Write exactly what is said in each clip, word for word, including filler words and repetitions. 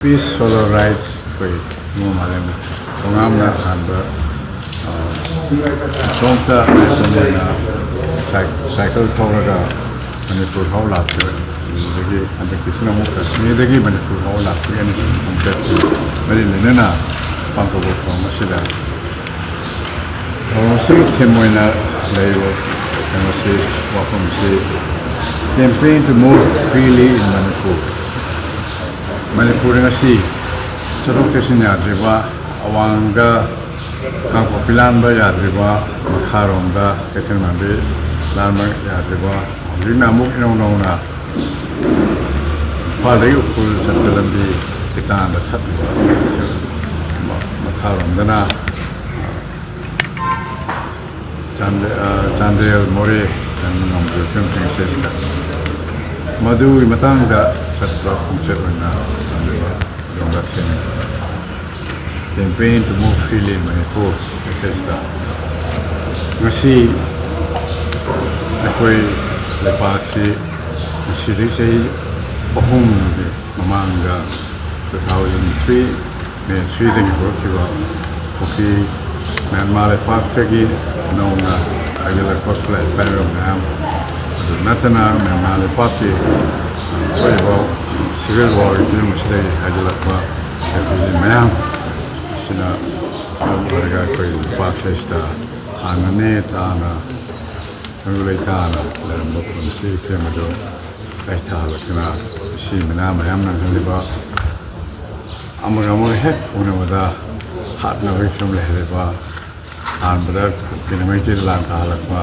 Peace Solar Rides ꯑꯩꯈꯣꯏ ꯏꯃꯨꯡ ꯃꯥꯂꯦꯝ ꯊꯣꯉꯥꯝꯅ ꯑꯍꯥꯟꯕ, ꯑ, ꯏꯇꯣꯝꯇ ꯑꯩꯈꯣꯏꯅ ꯁꯥꯏ-, ꯁꯥꯏꯀꯜ ꯊꯧꯔꯒ ꯃꯅꯤꯄꯨꯔ ꯐꯥꯎ ꯂꯥꯛꯈꯤꯕ꯫ ꯑꯗꯨꯗꯒꯤ ꯍꯟꯗꯛꯀꯤꯁꯤꯅ ꯑꯃꯨꯛ ꯀꯥꯁꯃꯤꯔꯗꯒꯤ ꯃꯅꯤꯄꯨꯔ ꯐꯥꯎ ꯂꯥꯛꯄꯒꯤ ꯑꯅꯤꯁꯨꯕ ꯈꯣꯡꯆꯠꯁꯤ ꯃꯔꯤ ꯂꯩꯅꯅ ꯄꯥꯡꯊꯣꯛꯄ ꯊꯧꯔꯝ ꯑꯁꯤꯗ ꯊꯧꯔꯝ ꯑꯁꯤꯒꯤ ꯊꯤꯝ ꯑꯣꯏꯅ ꯂꯩꯔꯤꯕ ꯀꯩꯅꯣꯁꯤ, ꯋꯥꯐꯝꯁꯤ, Campaign to Move Freely in Manipur꯫ ꯃꯅꯤꯄꯨꯔꯗ ꯉꯁꯤ ꯆꯠꯊꯣꯛ ꯆꯠꯁꯤꯟ ꯌꯥꯗ꯭ꯔꯤꯕ, ꯑꯋꯥꯡꯗ ꯀꯥꯡꯄꯣꯛꯄꯤ ꯂꯥꯟꯕ ꯌꯥꯗ꯭ꯔꯤꯕ, ꯃꯈꯥꯔꯣꯝꯗ ꯀꯩꯊꯦꯜ ꯃꯥꯟꯕꯤ ꯂꯥꯟꯕ ꯌꯥꯗ꯭ꯔꯤꯕ, ꯍꯧꯖꯤꯛꯅ ꯑꯃꯨꯛ ꯏꯅꯧ ꯅꯧꯅ ꯏꯝꯐꯥꯜꯗꯒꯤ ꯎꯈ꯭ꯔꯨꯜ ꯆꯠꯄ ꯂꯝꯕꯤ ꯏꯇꯥꯟꯗ ꯊꯠꯂꯤꯕ, ꯃꯈꯥꯔꯣꯝꯗꯅ ꯆꯥꯟꯗꯦ-, ꯑ, ꯆꯥꯟꯗꯦꯜ, ꯃꯣꯔꯦ ꯆꯪꯕ ꯉꯝꯗ꯭ꯔꯤꯕ ꯐꯤꯕꯝꯁꯤꯡ ꯑꯁꯤꯗ ꯃꯗꯨꯒꯤ ꯃꯇꯥꯡꯗ ꯆꯠꯄ ꯈꯣꯡꯆꯠ ꯑꯣꯏꯅ ꯇꯧꯔꯤꯕ yoga seminar, Campaign to Move Freely in Manipur ꯑꯁꯤꯗ ꯉꯁꯤ ꯑꯩꯈꯣꯏ ꯂꯩꯄꯥꯛꯁꯤ ꯉꯁꯤꯗꯒꯤ ꯆꯍꯤ ꯑꯍꯨꯝꯒꯤ ꯃꯃꯥꯡꯗ, two thousand three May threeꯗꯒꯤ ꯍꯧꯔꯛꯈꯤꯕ ꯀꯨꯀꯤ ꯃ꯭ꯌꯥꯟꯃꯥꯔ ꯂꯩꯄꯥꯛꯇꯒꯤ ꯅꯧꯅ ꯍꯥꯏꯒꯠꯂꯛꯄ ꯈꯨꯠꯂꯥꯏ ꯄꯥꯏꯕ ꯃꯌꯥꯝ, ꯑꯗꯨ ꯅꯠꯇꯅ ꯃ꯭ꯌꯥꯟꯃꯥꯔ ꯂꯩꯄꯥꯛꯀꯤ ꯊꯣꯛꯏꯕ civil warꯒꯤ ꯐꯤꯕꯝ ꯑꯁꯤꯗꯒꯤ ꯍꯥꯏꯒꯠꯂꯛꯄ refugee ꯃꯌꯥꯝ ꯑꯁꯤꯅ ꯃꯔꯝ ꯑꯣꯏꯔꯒ ꯑꯩꯈꯣꯏ ꯂꯩꯄꯥꯛ ꯑꯁꯤꯗ ꯍꯥꯟꯅ ꯅꯦ ꯇꯥꯅ ꯇꯪꯗꯨ ꯂꯩꯇꯥꯅ ꯂꯩꯔꯝꯕ ꯄꯨꯟꯁꯤ ꯐꯤꯕꯝ ꯑꯗꯨ ꯀꯥꯏꯊꯍꯜꯂꯛꯇꯨꯅ, ꯁꯤ ꯃꯤꯅꯥ ꯃꯌꯥꯝ ꯅꯪꯍꯜꯂꯤꯕ, ꯑꯃꯒ ꯑꯃꯒ ꯍꯦꯛ ꯎꯅꯕꯗ ꯍꯥꯠꯅꯕꯒꯤ ꯐꯤꯕꯝ ꯂꯩꯍꯜꯂꯤꯕ, ꯑꯍꯥꯟꯕꯗ ꯀꯨꯀꯤꯅ ꯃꯩꯇꯩꯗ ꯂꯥꯟ ꯇꯥꯍꯜꯂꯛꯄ,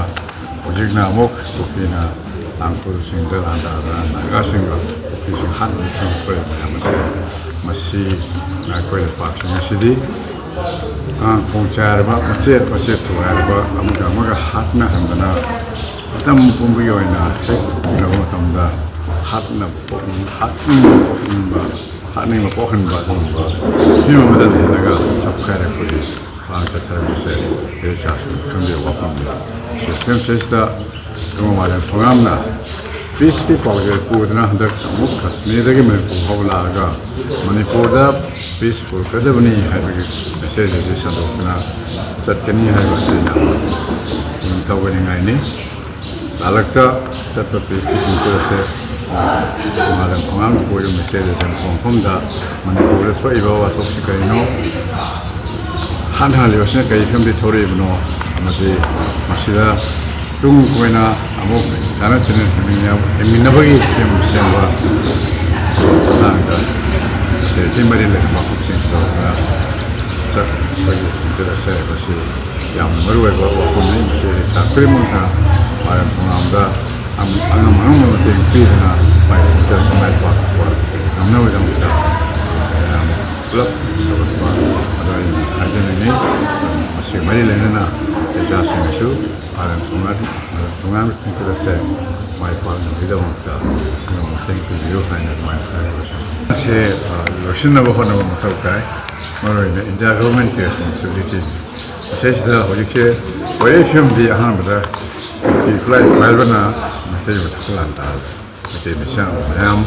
ꯍꯧꯖꯤꯛꯅ ꯑꯃꯨꯛ ꯀꯨꯀꯤꯅ ꯇꯥꯡꯈꯨꯜꯁꯤꯡꯗ ꯂꯥꯟ ꯇꯥꯗꯅ ꯅꯥꯒꯥꯁꯤꯡꯗ ꯀꯨꯀꯤꯁꯤꯡ ꯍꯥꯠꯅꯕꯒꯤ ꯐꯤꯕꯝ ꯊꯣꯛꯂꯛꯏꯕ ꯃꯌꯥꯝ ꯑꯁꯤ, ꯃꯁꯤ ꯑꯩꯈꯣꯏ ꯂꯩꯄꯥꯛꯁꯤꯡ ꯑꯁꯤꯗꯤ ꯑꯉꯥꯡ ꯈꯣꯡ ꯆꯥꯏꯔꯕ, ꯃꯆꯦꯠ ꯃꯆꯦꯠ ꯊꯨꯒꯥꯏꯔꯕ, ꯑꯃꯒ ꯑꯃꯒ ꯍꯥꯠꯅꯍꯟꯗꯅ ꯃꯇꯝ ꯄꯨꯝꯕꯒꯤ ꯑꯣꯏꯅ ꯍꯦꯛ ꯎꯅꯕ ꯃꯇꯝꯗ ꯍꯥꯠꯅ ꯄꯣꯛꯅꯤꯡ-, ꯍꯥꯠꯅꯤꯡꯕ ꯄꯣꯛꯅꯤꯡꯕ, ꯍꯥꯠꯅꯤꯡꯕ ꯄꯣꯛꯍꯟꯕ ꯑꯗꯨꯒꯨꯝꯕ ꯐꯤꯕꯝ ꯑꯃꯗ ꯂꯩꯍꯜꯂꯒ ꯆꯞꯈꯥꯏꯔꯛꯄꯒꯤ ꯊꯧꯔꯥꯡ ꯆꯠꯊꯔꯛꯄꯁꯦ ꯑꯩ ꯏꯆꯥꯁꯤꯡꯅ ꯈꯪꯕꯤꯕ ꯋꯥꯐꯝꯅꯤ꯫ ꯁꯤ ꯐꯤꯂꯝ ꯁꯤꯗꯩꯁꯤꯗ ꯏꯕꯨꯡꯉꯣ ꯃꯥꯂꯦꯝ ꯊꯣꯉꯥꯝꯅ ꯄꯤꯁꯀꯤ ꯄꯥꯎꯖꯦꯜ ꯄꯨꯗꯨꯅ ꯍꯟꯗꯛ ꯑꯃꯨꯛ ꯀꯥꯁꯃꯤꯔꯗꯒꯤ ꯃꯅꯤꯄꯨꯔ ꯐꯥꯎꯕ ꯂꯥꯛꯑꯒ ꯃꯅꯤꯄꯨꯔꯗ ꯄꯤꯁ ꯄꯨꯔꯛꯀꯗꯕꯅꯤ ꯍꯥꯏꯕꯒꯤ ꯃꯦꯁꯦꯖ ꯑꯁꯤ ꯁꯟꯗꯣꯛꯇꯨꯅ ꯆꯠꯀꯅꯤ ꯍꯥꯏꯕ ꯑꯁꯤ ꯌꯥꯝꯅ ꯄꯨꯛꯅꯤꯡ ꯊꯧꯒꯠꯅꯤꯡꯉꯥꯏꯅꯤ꯫ ꯂꯥꯂꯛꯇ ꯆꯠꯄ ꯄꯤꯁꯀꯤ ꯈꯣꯡꯆꯠ ꯑꯁꯦ ꯃꯥꯂꯦꯝ ꯈꯣꯡꯉꯥꯟꯕ ꯀꯣꯏꯕ ꯃꯦꯁꯦꯖ ꯑꯁꯤ ꯃꯐꯝ ꯃꯐꯝꯗ ꯃꯅꯤꯄꯨꯔꯗ ꯊꯣꯛꯏꯕ ꯋꯥꯊꯣꯛꯁꯤ ꯀꯔꯤꯅꯣ, ꯍꯥꯟꯅ ꯍꯜꯂꯤꯕꯁꯤꯅ ꯀꯔꯤ ꯐꯤꯕꯝꯗꯒꯤ ꯊꯣꯔꯛꯏꯕꯅꯣ ꯑꯃꯗꯤ ꯃꯁꯤꯗ ꯇꯨꯡ ꯀꯣꯏꯅ ꯑꯃꯨꯛ ꯆꯥꯟꯅ ꯆꯤꯟꯅ ꯍꯤꯡꯃꯤꯟꯅ-, ꯍꯤꯡꯃꯤꯟꯅꯕꯒꯤ ꯐꯤꯕꯝ ꯁꯦꯝꯕ ꯃꯇꯥꯡꯗ ꯑꯇꯩ ꯑꯇꯩ ꯃꯔꯤ ꯂꯩꯅꯕ ꯋꯥꯐꯝꯁꯤꯡ ꯇꯧꯔꯒ ꯆꯠꯄꯒꯤ ꯈꯣꯡꯆꯠ ꯑꯁꯦ ꯃꯁꯤ ꯌꯥꯝꯅ ꯃꯔꯨ ꯑꯣꯏꯕ ꯋꯥꯐꯝꯅꯤ꯫ ꯃꯁꯤ ꯁꯥ ꯈꯨꯗꯤꯡꯃꯛꯅ ꯃꯥꯂꯦꯝ ꯈꯣꯡꯂꯥꯝꯗ ꯑꯉꯝ ꯑꯉꯝꯕ ꯃꯇꯦꯡ ꯄꯤꯗꯨꯅ ꯃꯥꯏ ꯈꯣꯡꯆꯠ ꯑꯁꯤ ꯃꯥꯏ ꯄꯥꯛꯄ ꯉꯝꯅꯕꯒꯤꯗꯃꯛꯇ ꯃꯌꯥꯝ ꯄꯨꯂꯞ ꯁꯧꯒꯠꯄ ꯑꯗꯨ ꯑꯩꯅ ꯍꯥꯏꯖꯅꯤꯡꯉꯤ꯫ ꯃꯁꯤꯒ ꯃꯔꯤ ꯂꯩꯅꯅ ꯏꯆꯥꯁꯤꯡꯅꯁꯨ ꯃꯥꯂꯦꯝ ꯈꯣꯡꯂꯥꯟ-, ꯃꯥꯂꯦꯝ ꯈꯣꯡꯂꯥꯟꯒꯤ ꯈꯣꯡꯆꯠ ꯑꯁꯦ ꯃꯥꯏ ꯄꯥꯛꯅꯕꯒꯤꯗꯃꯛꯇ ꯑꯗꯨꯝ ꯃꯇꯦꯡ ꯄꯤꯕꯤꯌꯨ ꯍꯥꯏꯅ ꯑꯗꯨꯃꯥꯏꯅ ꯍꯥꯏꯔꯒꯁꯨ ꯃꯁꯤ, ꯑ, ꯂꯣꯏꯁꯤꯟꯅꯕ ꯍꯣꯠꯅꯕ ꯃꯊꯧ ꯇꯥꯏ꯫ ꯃꯔꯨꯑꯣꯏꯅ ꯏꯟꯗꯤꯌꯥ ꯒꯚꯔꯟꯃꯦꯟꯠꯀꯤ ꯔꯦꯁꯄꯣꯟꯁꯤꯕꯤꯂꯤꯇꯤꯅꯤ꯫ ꯃꯁꯤꯁꯤꯗ ꯍꯧꯖꯤꯛꯁꯦ ꯀꯣꯔꯤꯌꯥ ꯐꯤꯂꯝꯗꯤ ꯑꯍꯥꯟꯕꯗ ꯅꯨꯄꯤ ꯈꯨꯠꯂꯥꯏ ꯄꯥꯏꯕꯅ ꯃꯩꯇꯩ ꯃꯊꯛꯇ ꯂꯥꯟ ꯇꯥꯍꯜꯂꯦ꯫ ꯃꯩꯇꯩ ꯃꯆꯥ ꯃꯌꯥꯝ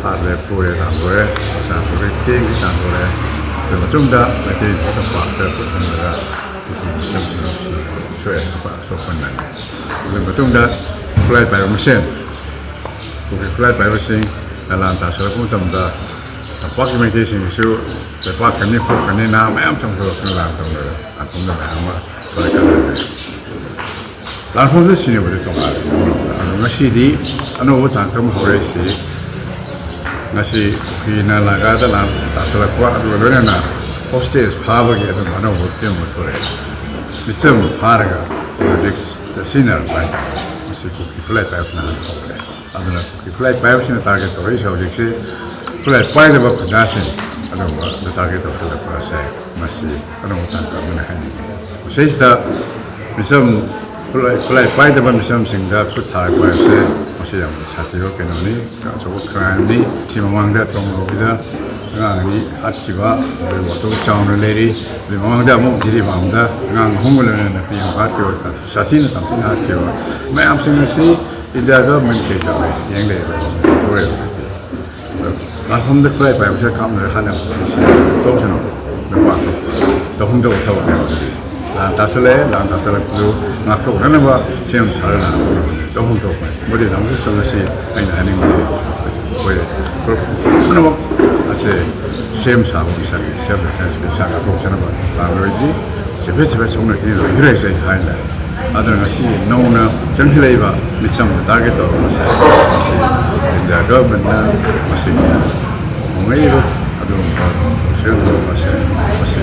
ꯍꯥꯠꯂꯦ, ꯄꯨꯔꯦ, ꯂꯥꯟꯗꯣꯔꯦ, ꯆꯨꯔꯆꯥꯟꯄꯨꯔꯗꯒꯤ ꯇꯦꯡꯒꯤ ꯇꯥꯟꯗꯣꯔꯦ꯫ ꯑꯗꯨ ꯃꯇꯨꯡꯗ ꯃꯩꯇꯩ ꯃꯊꯛꯇ ꯄꯥꯛꯇ ꯈꯨꯠ ꯊꯝꯂꯒ ꯅꯨꯄꯤ ꯃꯆꯥꯁꯤꯡ ꯁꯣꯛꯑꯦ, ꯑꯁꯣꯛꯄ ꯅꯪꯉꯦ꯫ ꯑꯗꯨ ꯃꯇꯨꯡꯗ ꯈꯨꯠꯂꯥꯏ ꯄꯥꯏꯕ ꯃꯁꯦꯟ, ꯀꯨꯀꯤ ꯈꯨꯠꯂꯥꯏ ꯄꯥꯏꯕꯁꯤꯡ ꯂꯥꯟ ꯇꯥꯁꯜꯂꯛꯄ ꯃꯇꯝꯗ ꯇꯝꯄꯥꯛꯀꯤ ꯃꯩꯇꯩꯁꯤꯡꯒꯤꯁꯨ ꯂꯩꯄꯥꯛ ꯀꯟꯅꯤ, ꯈꯣꯠꯀꯅꯤ, ꯅꯍꯥ ꯃꯌꯥꯝ ꯆꯣꯡꯊꯣꯔꯛꯇꯨꯅ ꯂꯥꯟ ꯇꯧꯅꯔꯦ꯫ ꯂꯥꯟꯐꯝꯗ ꯃꯌꯥꯝ ꯑꯃ ꯂꯣꯏ ꯀꯟꯅꯔꯦ꯫ ꯂꯥꯟꯐꯝꯗ ꯁꯤꯅꯕꯗꯤ ꯇꯣꯉꯥꯜꯂꯦ꯫ ꯑꯗꯣ ꯉꯁꯤꯗꯤ ꯑꯅꯧꯕ ꯇꯥꯡꯀꯛ ꯑꯃ ꯍꯧꯔꯛꯏꯁꯤ, ꯉꯁꯤ ꯀꯨꯀꯤꯅ ꯅꯥꯒꯥꯗ ꯂꯥꯟ ꯇꯥꯁꯜꯂꯛꯄ, ꯑꯗꯨꯒ ꯂꯣꯏꯅꯅ ꯍꯣꯁꯇꯦꯖ ꯐꯥꯕꯒꯤ ꯑꯗꯨꯝ ꯑꯅꯧꯕ ꯐꯤꯕꯝ ꯑꯃ ꯊꯣꯛꯂꯛꯑꯦ꯫ ꯃꯤꯆꯝ ꯐꯥꯔꯒ ꯄꯣꯂꯤꯇꯤꯛꯁꯇ ꯁꯤꯖꯤꯟꯅꯔꯛꯄ ꯍꯥꯏꯇꯥꯔꯦ꯫ ꯃꯁꯤ ꯀꯨꯀꯤ ꯈꯨꯠꯂꯥꯏ ꯄꯥꯏꯕꯁꯤꯅ ꯍꯥꯟꯅ ꯍꯧꯔꯦ꯫ ꯑꯗꯨꯅ ꯀꯨꯀꯤ ꯈꯨꯠꯂꯥꯏ ꯄꯥꯏꯕꯁꯤꯅ ꯇꯥꯔꯒꯦꯠ ꯇꯧꯔꯛꯏꯁꯦ ꯍꯧꯖꯤꯛꯁꯦ ꯈꯨꯠꯂꯥꯏ ꯄꯥꯏꯗꯕ ꯄ꯭ꯔꯖꯥꯁꯤꯡ ꯑꯗꯨꯒꯨꯝꯕ ꯇꯥꯔꯒꯦꯠ ꯇꯧꯁꯤꯜꯂꯛꯄ ꯑꯁꯦ ꯃꯁꯤ ꯑꯅꯧꯕ ꯇꯥꯡꯀꯛ ꯑꯃꯅ ꯍꯥꯏꯅꯤꯡꯉꯤ꯫ ꯃꯁꯤꯁꯤꯗ ꯃꯤꯆꯝ ꯈꯨꯠꯂꯥꯏ, ꯈꯨꯠꯂꯥꯏ ꯄꯥꯏꯗꯕ ꯃꯤꯆꯝꯁꯤꯡꯗ ꯈꯨꯠ ꯊꯥꯔꯛꯄ ꯍꯥꯏꯕꯁꯦ ꯃꯁꯤ ꯌꯥꯝꯅ ꯁꯥꯊꯤꯕ ꯀꯩꯅꯣꯅꯤ, ꯑꯆꯧꯕ ꯀ꯭ꯔꯥꯏꯝꯅꯤ꯫ ꯁꯤ ꯃꯃꯥꯡꯗ ꯊꯣꯡꯂꯣꯕꯤꯗ ꯑꯉꯥꯡ ꯑꯅꯤ ꯍꯥꯠꯈꯤꯕ, ꯑꯗꯨꯒꯤ ꯋꯥꯊꯣꯛ ꯆꯥꯎꯅ ꯂꯩꯔꯤ꯫ ꯑꯗꯨꯒꯤ ꯃꯃꯥꯡꯗ ꯑꯃꯨꯛ ꯖꯤꯔꯤꯕꯥꯝꯗ ꯑꯉꯥꯡ ꯑꯍꯨꯝꯒ ꯂꯣꯏꯅꯅ ꯅꯨꯄꯤ ꯑꯃ ꯍꯥꯠꯈꯤꯕ, ꯁꯥꯊꯤꯅ ꯇꯝꯊꯤꯅ ꯍꯥꯠꯈꯤꯕ ꯃꯌꯥꯝꯁꯤꯡ ꯑꯁꯤ ꯏꯟꯗꯤꯌꯥ ꯒꯚꯔꯟꯃꯦꯟꯠ ꯀꯩ ꯇꯧꯔꯦ ꯌꯦꯡ ꯂꯩꯔꯦ꯫ ꯂꯥꯟꯐꯝꯗ ꯈꯨꯠꯂꯥꯏ ꯄꯥꯏꯕꯁꯦ ꯀꯥꯞꯅꯔꯦ ꯍꯥꯟꯅ ꯇꯧꯁꯅꯨ꯫ ꯅꯨꯄꯥ ꯇꯧꯐꯝ ꯊꯣꯛꯄ ꯊꯕꯛꯅꯦꯕ ꯑꯗꯨꯗꯤ꯫ ꯂꯥꯟ ꯇꯥꯁꯜꯂꯛꯑꯦ, ꯂꯥꯟ ꯇꯥꯁꯜꯂꯛꯄꯗꯨ ꯉꯥꯛꯊꯣꯛꯅꯅꯕ ꯁꯦꯝ ꯁꯥꯔꯒ ꯂꯥꯟ ꯇꯧꯐꯝ ꯊꯣꯛꯄꯅꯤ꯫ ꯃꯣꯗꯤ ꯂꯝꯁꯨ ꯆꯠꯂꯁꯤ ꯑꯩꯅ ꯍꯥꯏꯅꯤꯡꯕꯗꯤ ꯑꯩꯈꯣꯏ ꯄꯨꯝꯅꯃꯛ ꯑꯁꯦ ꯁꯦꯝ ꯁꯥꯕ ꯑꯃ ꯆꯪꯉꯤ꯫ ꯁꯦꯜꯐ ꯗꯤꯐꯦꯟꯁꯀꯤ ꯏꯁꯥ ꯉꯥꯛꯊꯣꯛꯆꯅꯕ ꯂꯥꯟ ꯂꯣꯏꯗ꯭ꯔꯤ꯫ ꯆꯤꯐꯦꯠ ꯆꯤꯐꯦꯠ ꯁꯣꯛꯅꯈꯤꯅꯤ ꯂꯣꯏꯈꯤꯔꯣꯏꯁꯦ ꯑꯩ ꯍꯥꯏꯅ꯫ ꯑꯗꯨꯅ ꯉꯁꯤ ꯅꯧꯅ ꯆꯪꯁꯤꯜꯂꯛꯏꯕ ꯃꯤꯆꯝꯗ ꯇꯥꯔꯒꯦꯠ ꯇꯧꯔꯛꯄꯁꯦ ꯃꯁꯤ ꯏꯟꯗꯤꯌꯥ ꯒꯚꯔꯟꯃꯦꯟꯠꯅ ꯃꯁꯤꯒꯤ ꯍꯣꯡꯂꯛꯏꯕ ꯑꯗꯨꯒꯨꯝꯕ ꯊꯧꯁꯤꯜ ꯊꯧꯔꯝ ꯑꯁꯦ ꯃꯁꯤ